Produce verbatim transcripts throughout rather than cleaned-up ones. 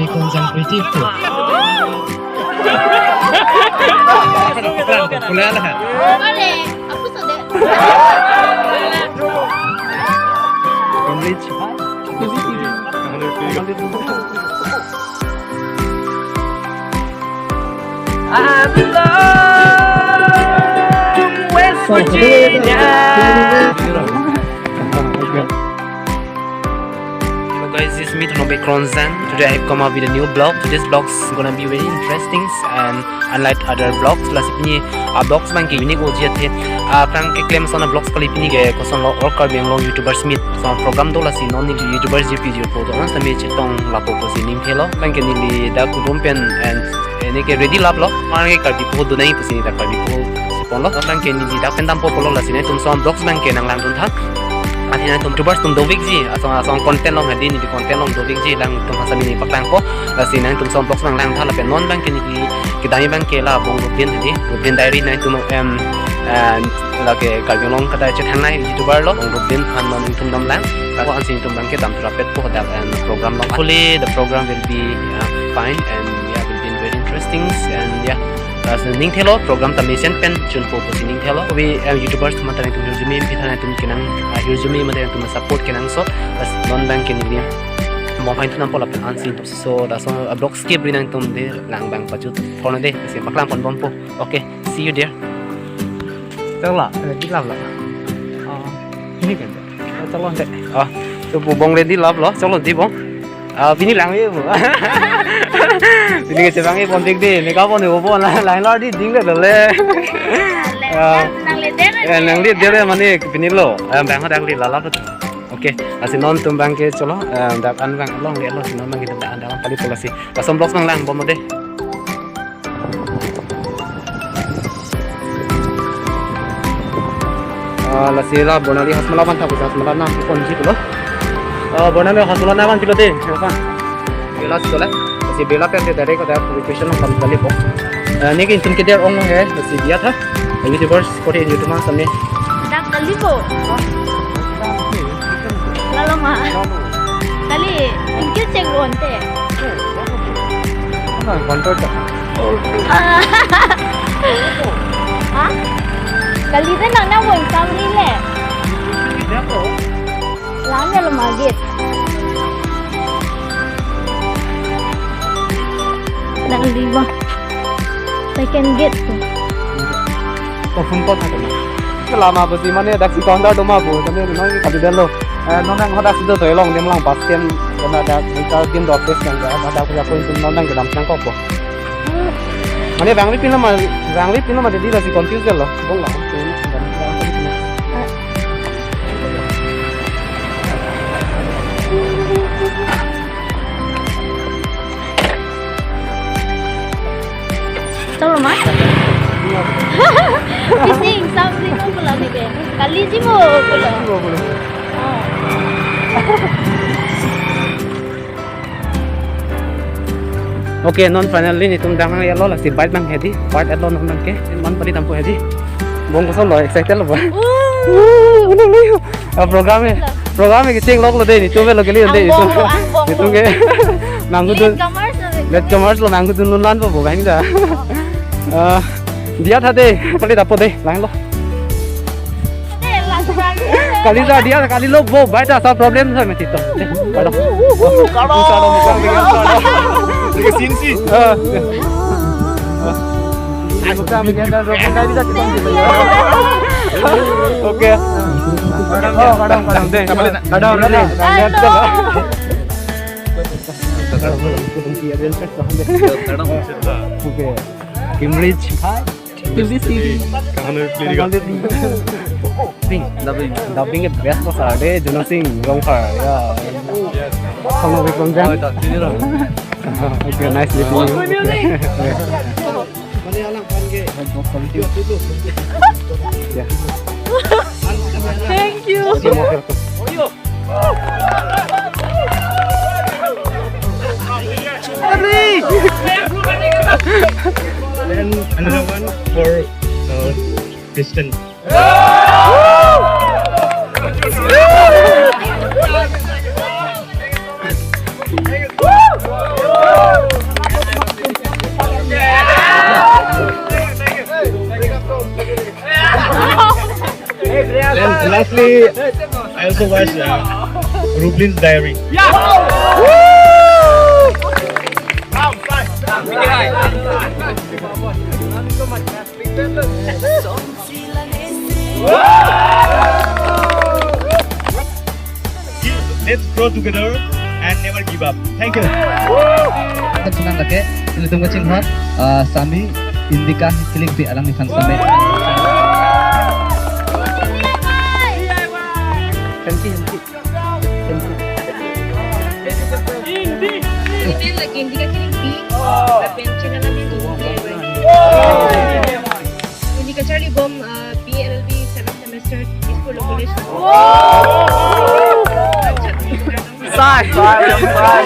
Kronzan Creative Tour. Boleh lah. Boleh. Aku sudah. English. Hello guys, this is me, Thanobek Kronzan. Today I have come up with a new vlog. Today's vlog is gonna be very interesting and unlike other vlogs. Lasi pini a-vlogs abang ke unique ojia the. Aphrang keklem ason a-vlogs kali, pini ke kosonlo, all Karbi Anglong YouTubers meet. So program do, lasi non neli YouTubers jirpi jirpo do, non sami chetong lapo pusi ning thelo. Abang ke neli dak kedam pen and, eh, neli ke ready laplo. Mane Karbi po do nai pusi dak Karbi po si ponlo. Abang ke neli dak pen dampo pulo, lasi nangtum ason vlogs abang ke nanglangdun tha. Athe nangtum YouTubers atum dovekji, ason ason content along hadi neli content along dovekji, alangtum aphan sami neli paklangpo. Lasi nangtum ason vlogs abang lang tha lapen non abang ke neli kedam abang ke la Bong Rupdin hadi, Rupdin Diary, nangtum, em, eh, lake Karbi Anglong kadai chethangnai YouTuber lo, Bong Rupdin aphan non nangtum damlang. Ako ansi nangtum abang ke dam thurapetpo dak, em, program along. Hopefully the program will be, uh, fine and, yeah, will be very interesting and, yeah, lasi ning thelo program ta mesen pen chunpo pusi ning thelo. Kopi, em, YouTubers atum ta nangtum hirjume, pi than nangtum kenang, ah, hirjume mate nangtum support kenangsot. Lasi non abang ke neli bong phain thu dampo lapen ansi. So laso a-vlog skip ri nangtum de lang abang pajut porna de, si paklang pon bompo. Okay, see you there. Chalo, ready laplo. Oh, ini kan. Chalo, ante. Oh, to bu Bong ready laplo, chalo di Bong. Ah, pini lang ye bu. Pini ke chevang ye pon tik di, ne ka pon ye pon la, lang lo di ding le le. Ah, nang le der. Eh, nang le der mane pini lo. Eh, abang hadak le lala. Okay, lasi nangtum abang ke chalo, eh, dak an abang longle lo, lasi non abang ke dak an dak an pali pulo lasi. Lason vlogs abang lang bom de. Ah, lasi la Bonali Hojmala abang tha pusi Hojmala nangponji pulo. Ah, Bonali Hojmala nangponji pulo de, apa? Bela si chole. Lasi bela pen de direct ke location along kam kalipo. Ah, neli ke ingtun ke der ong he, lasi diya tha. YouTubers, kote YouTube ma samne. Dak kalipo. Lalo ma. Kali, ingkir cek ronte. Nang kontor ta. Ah. Ha? Kali de nang nang wong samni le. Lama lo magit. Nang lima. Second gate tu. To phone call tha. Lama pusi mane dak si counter do ma bu, tame non kali delo. Eh, non nang hadak si do toilong dem lang bus stand, karena ada kita din do office yang ada ada punya poin tu non nang kedam nangkok po. Mane bang ri pin lo ma, bang ri pin lo ma jadi lasi confuse lo. Bong lo. Chalo ma? Bising, samli ko pula ni ke. Kaliji mo pula. Oh. Okay, non finally netum dang hang yalo, lasi bike nang hedi, part et lo non nang ke, non pali tampo hedi. Bong koson lo, excited lo ba? Ooh. Ooh, ulo lo yo. Ah, program e, program e kecheng lok lo de, netum avelo kali de, netum. Angbong lo, angbong lo. Netum ke. Nangkudun. Latecomers lo de. Latecomers lo, nangkudun lun lan po bo, kain da. Ah, diya tha de, pali tampo de, lang lo. Kali sa diya, kali lo bo, bike ta sa problem sa mati to. Kado. Kado, kado, kado. Bikin scene sih. Ah. Okay. Oh, kado, kado. Kado, kado. Okay. Cambridge. T V series. Kahan hai pili ka? Sing, dubbing. Dubbing ke best ko sa de, Juna Singh, Rongphar, ya. Kamu bikin jam. Okay, nice meeting you. Okay. Yeah. Thank you. And another one for, uh, Kristen. I also watch uh, Rublin's Diary. Let's grow together and never give up. Thank you. Kan senang lake, ilitum kachinghon, uh, Sami Indika Kilingpi alangliphan same. Henti, henti. Henti. Ini lagi Indika Kilingpi. Lapen channel kami tu. Ini kacharlibom, uh, B A L L B seventh semester Dispur College. Sai, sai, sai.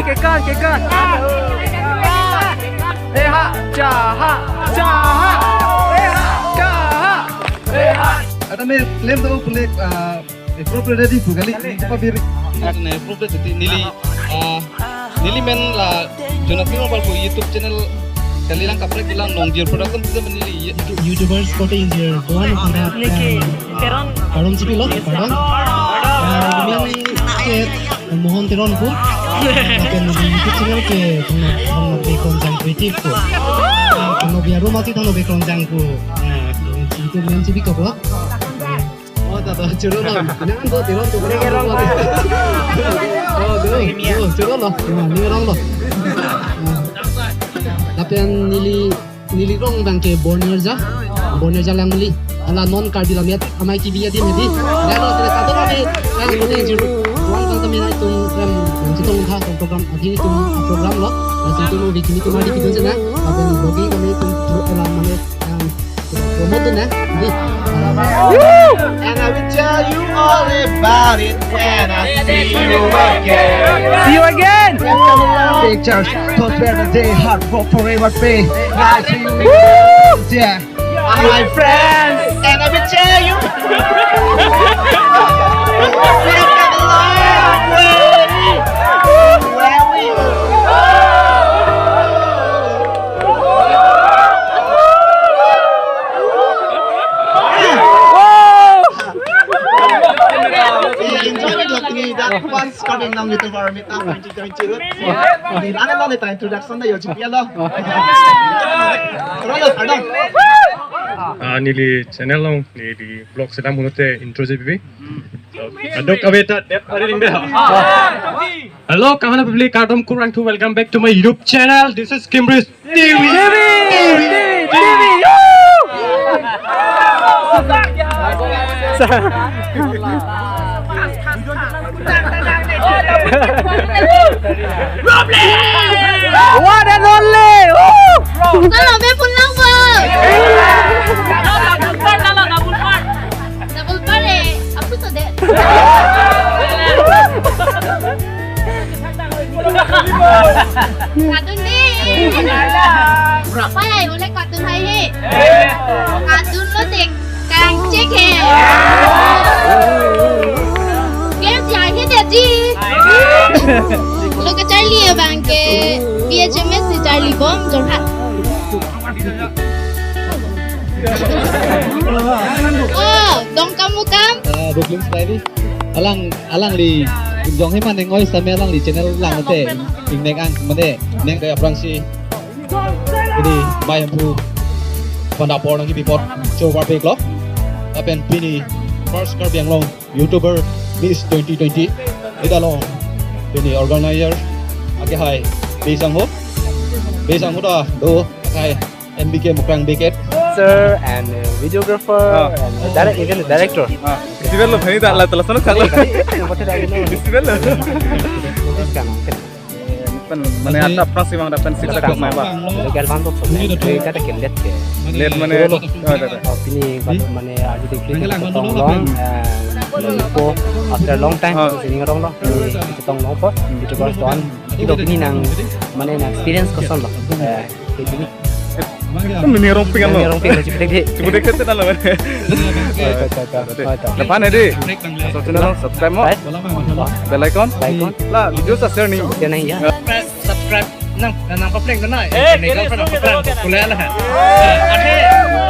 Kekan, kekan. Eh, ha, ja, ha, ja, ha. Eh, ha, ja, ha. Eh, ha. Ada me lem tu pelek, ah, eh, proof ready pu kali. Apa bir? Ada ne proof ready neli, ah, neli men la Jonathan Rongpal pu YouTube channel kalilang kaprek lang Nongjir Production tu men neli YouTubers kote injir doan pada, eh, Karom City lo, pardon. Ah, kami ke Mohon Teron pu. Lapen YouTube channel ke Thangno, Thangno Bekronjang Creative pu. Ah, Thangno Biaru mati Thangno Bekronjang pu. Ah, itu main cibi kok lo. Oh, tata, choro lo. Nangan do Teron tu. Oh, do. Oh, choro lo. Nah, ni orang lo. Ah. Lapen neli neli rong abang ke Bornerja, Bornerja Langmuli. Ala non Karbi Lammet Amei T V adim hedi. Lalu terus satu kali yang ini juru ruang kang kami na itum rem yang kita ungkha tong program agi itum program lo. Nah, itum mau bikin itum hari kita sana. Apa yang bagi kami itum pro-, eh, mana yang promote na. Di. And I will tell you all about it when I see you again. See you again. Pictures, thoughts where the day heart will forever be. Nice to you. Yeah. My friends, and I will tell you. We have come a long way. Where we Enjoy lok ni, that was coming along with our meetup. Di lang no ta introduction da yo chipia lo. Rolo, pardon. Ah, neli channel along, neli vlog sedang munote intro J P B. Adok abeta dep hari ring dah. Hello, kawan public, kardom kurang tu, welcome back to my YouTube channel. This is Kimris T V. T V. T V. T V. One and only. Woo! Kalau be pulang, Bang. Double part, eh. Apa tu deh? Kadun deh. Apa ya? Oleh kadun hai he. Kadun lo dek kangchek he. Game si hai he deh ji. Lo kacharli abang ke B H M S si charlibom Jorhat. Oh, Dongkamukam. Ah, Brooklyn Smiley. Alang, alangli jong he mane ngoi same alangli channel lang te. Ingnek ang mane neng kaya prangsi. Ini mai ampu panda por nang bipot chobar pek lo. Lapen pini first Karbi Anglong YouTuber Miss twenty twenty. Ida along pini organizer ake hai Besang ho. Besang ho ta do hai M B K Mukrang Beket. Sir and, uh, videographer. Ah. And, uh, direct, even the director. Ah, festival lo bhani ta la tala sana chalo. Kali, kali, kali, kali. Festival lo. Kan, kan. Pen mane ata apna si bang dapat si tak mai ba. Legal bang tu. Legal tak ke let ke. Let mane. Choro lo. Oh, ada, ada. Oh, pini baru mane aji dikit kita tong long, eh, long po after long time. Ah. Sini ngerong long. Kita tong long po. Itu baru tuan. Itu pini nang mane nang experience koson lo. Eh, kayak gini. Kan ini romping kan lo. Ini romping lo, ciputek deh. Ciputek kan lo. Depan ya di. Subscribe channel, subscribe mo. Right. Bell icon. Bell icon. Lah, video sa share ni. Share ni ya. Subscribe, subscribe. Nang, nang papleng kena. Eh, ini kira kan suruh papleng. Kita. Kuliah lah. Eh, ada.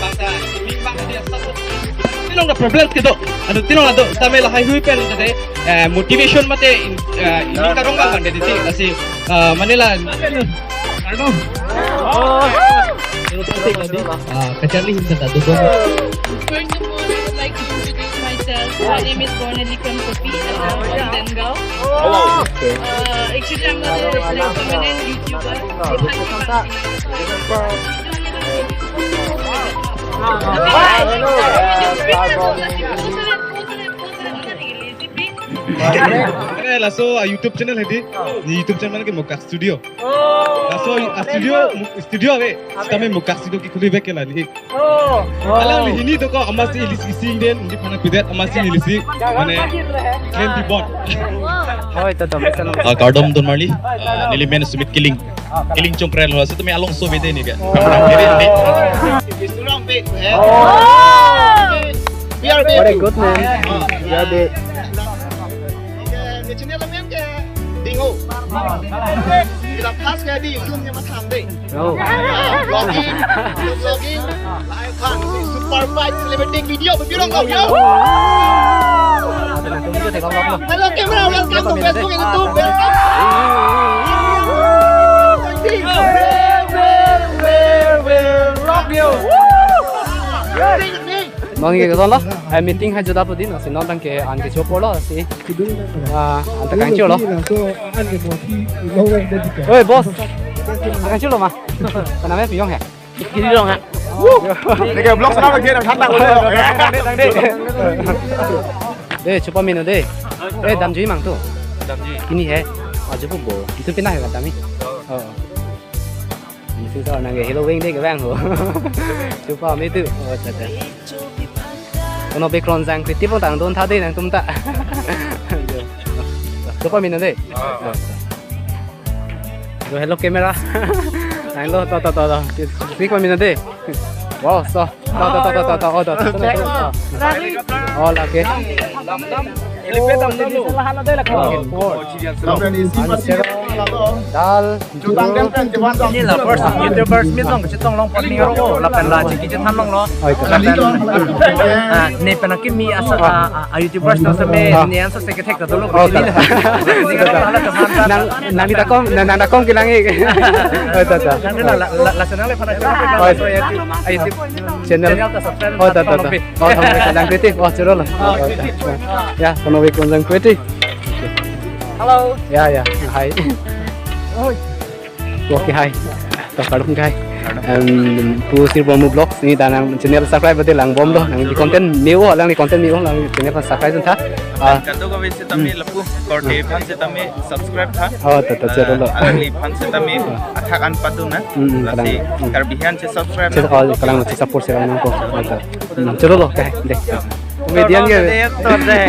Bangta, bangta dia satu. Tinong na problem kedo. Anu tinong ado, tame lahaihui pen tadi, eh, motivation mate, eh, ini karong bang mande titi, lasi, eh, manila. Ah, kacharli hin tata dukung. First of all, I would like to introduce myself. My name is Bornelli Kronkopi and I'm from Dengaon. Oh, okay. Uh, actually, I'm not a, like, prominent YouTuber. Eh, laso, ah, YouTube channel hedi. Ni YouTube channel ke Mokak Studio. Laso, ah, studio, studio ave. Sitame Mokak Studio kekhuli bek ke la ni. Alangli hini to ko amatsi ili isi ingden, independent amatsi ili isi, mane, claim pi bot. Hoi, to, to, bisa nang. Ah, kardom don marli. Ah, neli men Sumit Killing. Killing Chongkren lo, sitame along so bede ni ke. Very big. We are big. Very good, man. We are big. Okay, the channel name ke Dingo. Kita pas ke di YouTube nya matham deh. Oh. Vlogging, vlogging, live fun, super fight, celebrity video, video ko, yo. Hello camera, welcome to Facebook and YouTube. Welcome. Nonke keton lo, eh, meeting ha juda pudin, si non tangke an kecho apor lo, si, ah, anta kangchir lo. Oi, boss. Kangchir lo ma. Kaname piyong he. Kiri dong ha. Neke vlog sana lagi, nang santai aja. Deh, chupa mino deh. Eh, damjui mang tu. Damjui. Ini he. Aja pu bo. Itu pindah ya kami. Oh. Ini sih soal nang hello wing deh ke bang ho. Chupa mi tu. Oh, tata. Kono background jang kritik pun tang don tha deh nangtum ta. Chupa mino deh. Oh. Hello, hello camera. Nang lo, to, to, to, to. Sik pamina deh. Wow, so. To, to, to, to, to, to. Oh, to, to, to, to. Oh, lake. Dal. Ini la first YouTubers mi tong chetong long pon ni ro, lapen la chiki chethan longlo. Oi, to. Lapen, ah, ne pen akimi asa, ah, ah, YouTubers to seme, ah, ne ansa se kethek ta dolo. Oh, to. Nang, nang di takong, nang, nang takong kelang ik. Oh, to, to. Nang di la, la, la, la channel le pada channel. Oh, to. Ayo, ayo, channel. Channel ta subscribe. Oh, to, to, to. Oh, to, to, to. Oh, channel lo. Oh, to. Ya, kono background jang kweti. Hello. Ya, ya. Hai. Oi. Okay, hai. To kardom kai. Em, pu Sirbomu Vlogs ni ta nang channel subscribe bade lang bom do. Nang di content me-o, lang di content me-o, lang channel subscribe tha. Ah. Kadokave sitame lapu korte aphan sitame subscribe tha. Oh, to, to, chero lo. Ah, alangliphan sitame athak an padu na. Hmm, hmm, lasi kalang. Hmm. Karbi han che subscribe. Che na. Kalang, kalang che support che lang nangpo. Oh, to. Hmm, chero lo kai. Deh. Comedian ke. Actor deh.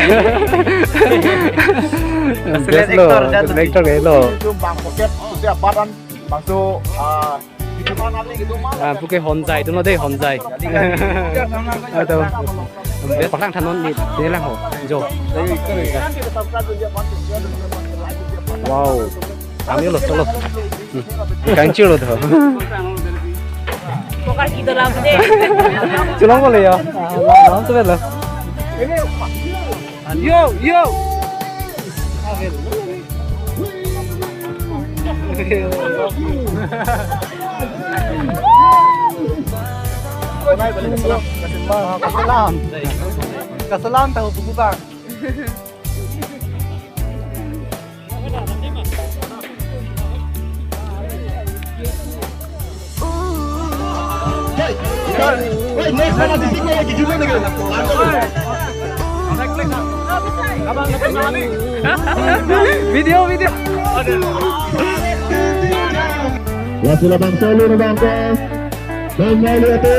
Best lo, actor deh, actor ke lo. Itu bang pocket, itu dia badan, bangso, ah, ah, puke Honjai, itu lo deh, Honjai. Aduh. Best paklang thanon ni, ni lang ho. Jo. Wow. Kami lo, cholo. Hmm. Kangchir lo to. Pokar kita lam deh. Chulong boleh ya? Ah, lam, lam tu belo. Yo, yo. Kaselam. Kaselam tahu buku bang. Video, video. Lasi labang solo na bangko. Bang mali ate.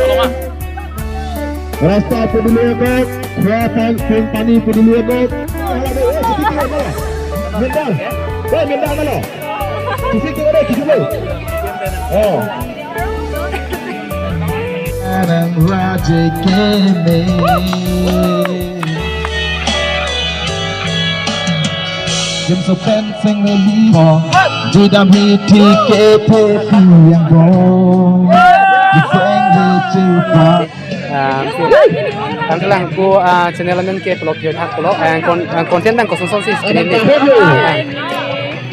Rasta peduli akot, khua pan, pen pani peduli akot. Mendang. Woi, mendang mana? Kisi tu ada, kisi tu. Oh. Arang raja keme. Jim so pen sing release. Jidam hi thik ke phe pi yang bo. Jiseng le chepa. Ah, tangte lang pu, ah, channel amen ke vlog yo thak lo, eh, kon-, ah, content tang kosonson si screen ni. Ah.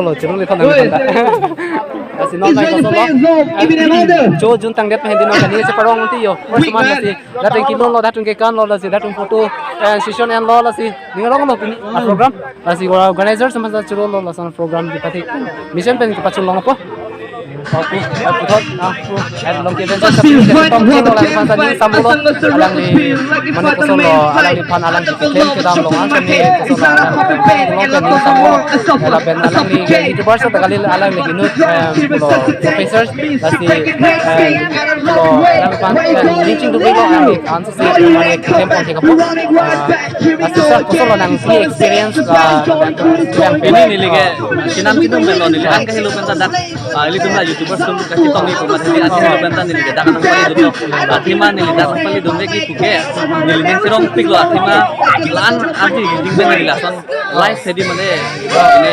Churo lo, churo lo, thon nang thon ta. Lasi non nai kosonlo. Cho June tangdet pen hedi non kani cheparong unti yo. First man lasi, dak pen kelonglo, dak pen kekanlo, lasi dak pen photo and session enlo, lasi ning aronglo pini a program. Lasi organizers masa churo lo, lason program di pati mission pen kepachun longpo. Aku, aku thot, aku, at long kevent sa pini ke tong ke lo lang sa ning samlo, alangli mane kosonlo, alangliphan alangli keklem kedam long an sa ning kosonlo, alangli ning samlo, lapen alangli YouTubers sa kali, alangli inut, em, lo professors, lasi, em, lo alangphan, em, ning chingduk lo, alangli an si mane keklem pon ke kapo. Ah, lasi sa kosonlo nang si experience, ah, yang pini neli ke chenam chinum pen lo, neli an kahelo pen ta dak, ah, ilitum la YouTubers atum kachetong ni pu mat neli an kahelo pen ta neli ke dak nangpalidun lo. Athema neli dak nangpalidunde ke puke neli ning cherongpiklo, athema la-an arti jing pen neli lason live hedi mane, ne,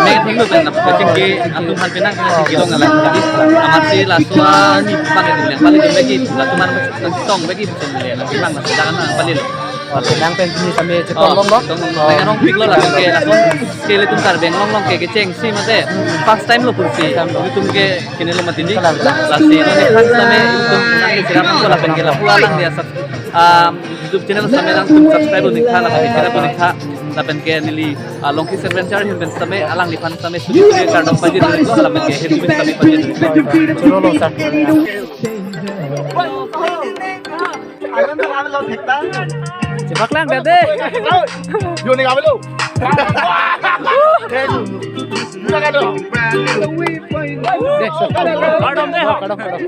ne thenglo pen nap kachingki atum aphan penang kachingki long nang lang. Jadi amatsi laso ani pan neli nangpalidun lagi, latum aphan nangchetong lagi, bukan neli nangpinang nangpinang nangpalilo. Oh, penang pen pini kami chetong long long. Chetong long long. Nang arongpiklo latum ke, latum ke ilitum Karbi Anglong along ke kechengsi mate. First time lo pusi. First time lo. Ilitum ke kene lo mati di. Kalang. Lasi lo ne first time ilitum nang cherap ko lapen ke lapu alang dia sub-, um, YouTube channel same nangtum subscribe unik tha, lapen share unik tha, lapen ke neli, ah, Longkis Adventure ahin pen same alangliphan same studio ke kardom pajir unik tha, lapen ke hedu same pajir unik tha. Churo lo sir. Chepaklang deh. Yo ni kami lo. Deh, sir. Kardom deh. Kardom, kardom.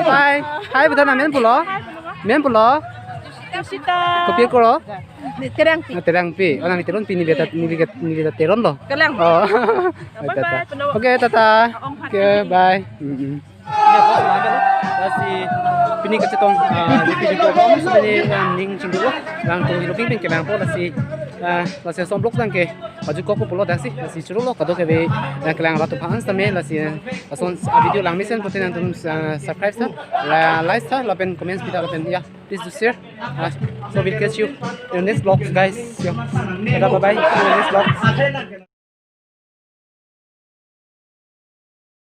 Hi, hi, beta na men pulo? Men pulo? Sita. Kopi koro? Terangpi. Ah, Terangpi. Oh, nang Teronpi, neli beta, neli beta, neli beta Teron lo. Kalang. Oh. Bye bye, tata. Penang. Okay, tata. Om Hati. Okay, bye. Mm-mm. Ya, bos, lama lo. Lasi pini kachetong, ah, di pini ko bos, pini, ah, ning chingduk lo. Lang tung di looking pin ke bang po, lasi, ah, lasi som blok lang ke. Baju kok pulo dak si, lasi churo lo kadokave, ah, kelang rat aphan sitame, lasi, ah, lason, ah, video lang mesen putin nangtum, ah, subscribe sa, la-, like sa, lapen comments pita lapen, ya, please do share. Ah, so we'll catch you in the next vlogs, guys. Yo. Tata, bye bye. See you in the next vlogs.